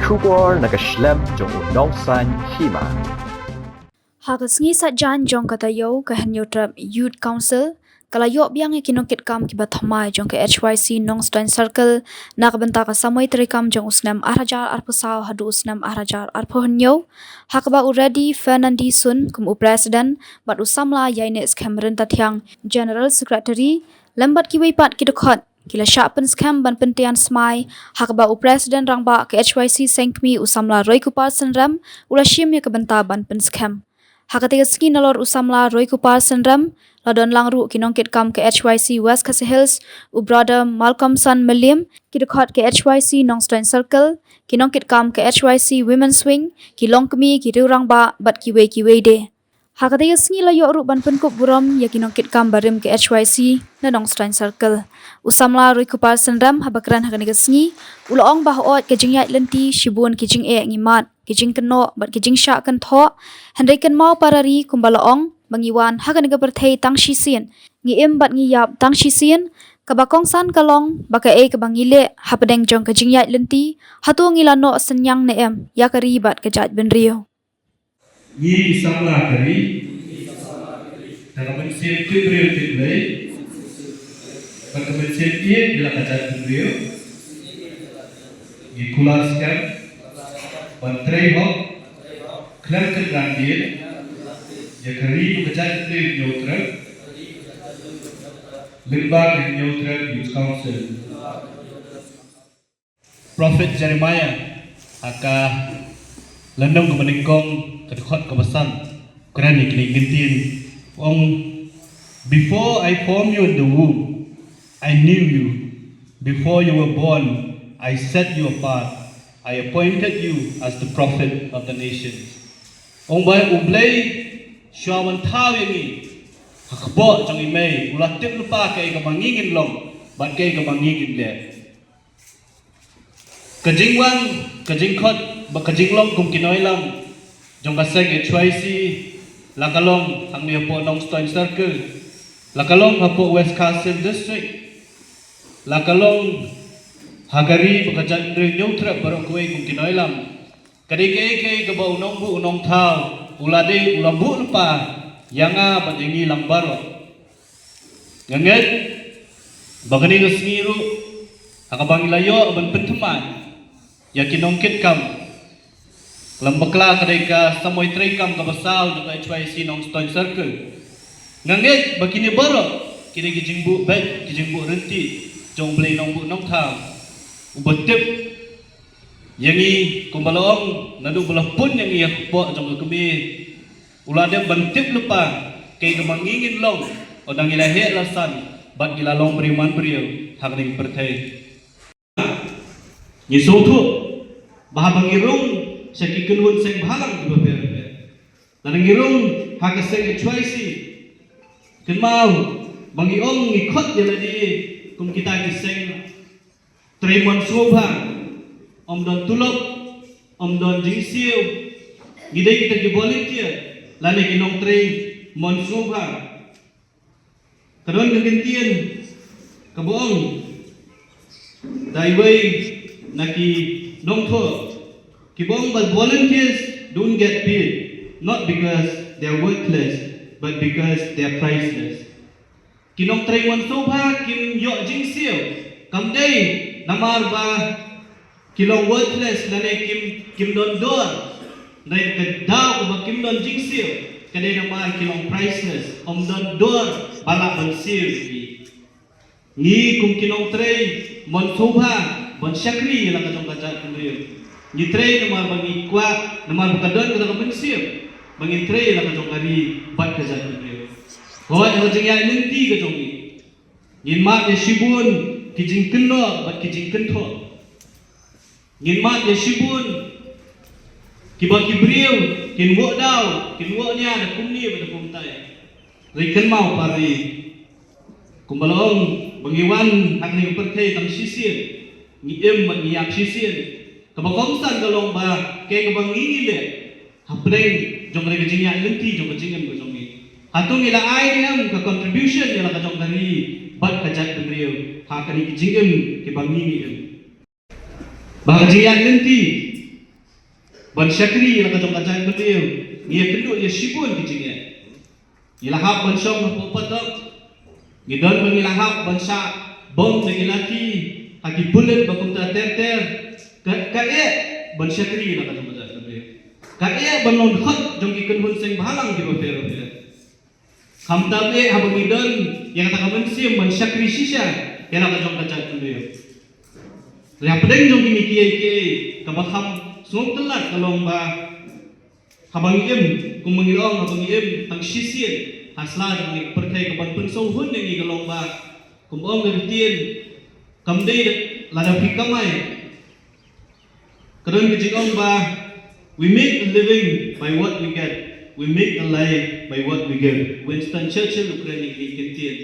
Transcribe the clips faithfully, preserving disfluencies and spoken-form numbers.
Khubor na ka shlem jong u nongsan hima. Ha ka sngi Saitjaiñ jong ka taïew, ka Hynñiewtrep Youth Council ka la ïoh biang ïa ki nongkitkam kiba thymmai jong ka H Y C Nongstoiñ Circle na ka bynta ka samoi treikam jong u snem ar hajar arphew saw haduh u snem ar hajar arphew hynñiew, ha kaba u Reddy Fernandi Sun kum u president bad u samla Ïaineh Skhem Ryntathiang, general secretary, lem bad kiwei pat ki dkhot, ki la shah pynskhem ban pyntian smai ha kaba u president rangbah ka H Y C Seng Kmie, u samla Roykupar Synrem, u la shim ïa ka bynta ban pynskhem. Ha katei ka sngi, nalor u samla Roykupar Synrem, la don lang ruh ki nongkitkam ka H Y C West Khasi Hills, u brother Malcolmson Mylliem, ki dkhot ka H Y C Nongstoiñ Circle, ki nongkitkam ka H Y C Women's Wing, ki longkmie, ki riew rangbah bad kiwei kiwei de. Ha katei ka sngi la ïoh ruh ban pynkup burom ïa ki nongkitkam barim ka H Y C na Nongstoiñ Circle. U samla Roykupar Synrem, haba kren ha kane ka sngi, u la ong ba hooid ka jingïaid lynti shibun ki jingeh ngi mad, ki jingkynnoh bad ki jingshah kynthoh, hynrei kynmaw para ri, kumba la ong, ba ngi wan ha kane ka pyrthei tang shisien, ngi im bad ngi ïap tang shisien, kaba kongsan ka long ba kaei kaba ngi leh hapdeng jong ka jingïaid lynti, hato ngi la noh synñiang ne em ïa ka ri bad ka jaitbynriew. Ngi ki samla ka ri, da ka mynsiem tip briew tip Blei bad ka mynsiem ïeit ïa la ka jaitbynriew, ngi kular skhem ban trei hok khlem kynran dien ïa ka ri bad ka jaitbynriew Hynñiewtrep lyngba ka Hynñiewtrep Youth Council. Prophet Jeremiah, ha ka lynnong kaba nyngkong, ka dkhot kaba san, kren ïa kine ki ktien, u ong, "Before I formed you in the womb, I knew you. Before you were born, I set you apart. I appointed you as the prophet of the nations." Ong ba U Blei, shuwa ban thaw ïa ngi ha ka kpoh jong i mei, u la tip lypa kaei kaba ngi ngin long bad kaei kaba ngi ngin leh. Ka jingwan, ka jingkhot bad ka jinglong kum ki nongïalam jong ka seng H Y C, la ka long hangne hapoh Nongstoiñ Circle, la ka long hapoh West Khasi Hills District, la ka long ha ka ri bad ka jaitbynriew Hynñiewtrep baroh kawei kum ki nongïalam. Ka dei kaei kaei kaba u nongbuh u nongthaw u la dei, u la buh lypa ïa nga bad ïa ngi lang baroh. Nga ngeit ba kane ka sngi ruh, ha kaba ngi la ïoh ban pynthymmai ïa ki nongkitkam, khlem bakla ka dei ka samoi treikam kaba saw jong ka H Y C Nongstoiñ Circle. Nga ngeit ba kine baroh ki dei ki jingbuh beit, ki jingbuh ryntih jong U Blei Nongbuh Nongthaw, uba tip ïa ngi, kumba la ong, naduh ba la pun ïa ngi ha ka kpoh jong ka kmie, u la dep ban tip lypa kaei kaba ngi ngin long, ynda ngi la heh la san bad ngi la long briew man briew ha kane ka pyrthei. Ngi sngewthuh ba haba ngi rung sha ki kynhun seng bhalang kiba pher bapher, lada ngi rung ha ka seng H Y C, kynmaw ba ngi ong, ngi khot ïa lade kum kita ki seng trei mon sngewbha, ym don tulop, ym don jingsiew. Ngi dei kita ki volunteer lane ki nongtrei mon sngewbha. Ka don ka ktien kaba ong da iwei na ki nongthoh, kiba ong ba volunteers don't get paid, not because they are worthless, but because they are priceless. Ki nongtrei mon sngewbha kim ïoh jingsiew, kam dei namar ba ki long worthless lane kim, kim don dor. Hynrei ka daw kaba kim don jingsiew ka dei namar ki long priceless, ym don dor ba lah ban siew ïa ki. Ngi kum ki nongtrei mon sngewbha ban shakri ïa la ka jong ka jaitbynriew, ngi trei namar ba ngi kwah, namar ba ka don kata ka mynsiem ba ngin trei ïa la ka jong ka ri bad ka jaitbynriew. Hooid, ha ka jingïaid lynti ka jong ngi, ngin mad ïa shibun ki jingkynnoh bad ki jingkynthoh. Ngin mad ïa shibun kiba ki briew kin wad daw, kin wad nia da kumne bad da kumtai. Hynrei kynmaw para ri, kumba la ong, ba ngi wan ha kane ka pyrthei tang shisien, ngi im bad ngi ïap shisien. Kaba kongsan ka long ba kaei kaba ngi ngi leh hapdeng jong kane ka jingïaid lynti jong ka jingim ka jong ngi. Hato ngi la ai ne em ka contribution ïa la ka jong ka ri bad ka jaitbynriew ha kane ka jingim kaba ngi ngi im? Ba ka jingïaid lynti ban shakri ïa la ka jong ka jaitbynriew, ngi ïa kynduh ïa shibun ki jingeh. Ngi la hap ban shong hapoh patok. Ngi don ba ngi la hap ban shah bom da ki lathi ha ki pulit ba kumta ter ter. Ka, ka eh ban shakri ïa la ka jong ka jaitbynriew. Ka eh ban long dkhot jong ki kynhun seng bhalang kiba pher bapher. Khamtam eh haba ngi don ïa kata ka mynsiem ban shakri shisha ïa la ka jong ka jaitbynriew. Hapdeng jong kine kiei kiei, kaba kham sngewtynnat ka long ba haba ngi im, kumba ngi ong, haba ngi im tang shisien ha sla jong kane ka pyrthei, kaban pynsngewhun ïa ngi ka long ba, kumba ong ka ktien, kam dei lada phi kamai. Ka don ka jingong ba, "We make a living by what we get, we make a life by what we give." Winston Churchill u kren ïa kine ki ktien.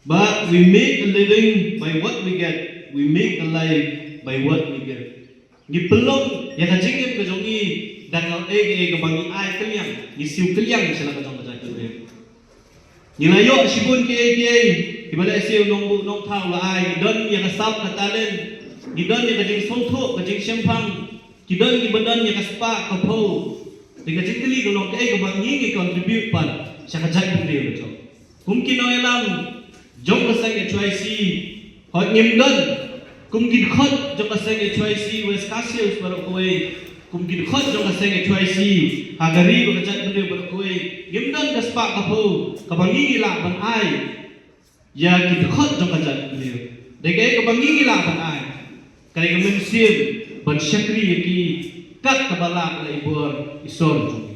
Ba, "We make a living by what we get, we make a life by what we give." Ngi pynlong ïa ka jingim ka jong ngi da kaei kaei kaba ngi ai kylliang, ngi siew kylliang sha la ka jong ka jaitbynriew. Ngi la ïoh shibun kiei kiei kiba lehse u nongbuh nongthaw u la ai. Ngi don ïa ka sap ka talent, ngi don ïa ka jingsngewthuh, ka jingshemphang, ngi don, ngiba don ïa ka spah ka phew. Te ka jingkylli ka long, kaei kaba ngi ngi contribute pat sha ka jaitbynriew ka jong. Kum ki nongïalam jong ka seng H Y C, hooid, ngim don kum ki dkhot jong ka seng H Y C West Khasi Hills baroh kawei, kum ki dkhot jong ka seng H Y C ha ka ri bad ka jaitbynriew baroh kawei, ngim don ka spah ka phew kaba ngi ngi lah ban ai ïa ki dkhot jong ka jaitbynriew. Dei kaei kaba ngi ngi lah ban ai, ka dei ka mynsiem ban shakri ïa ki kat kaba lah da i bor i sor jong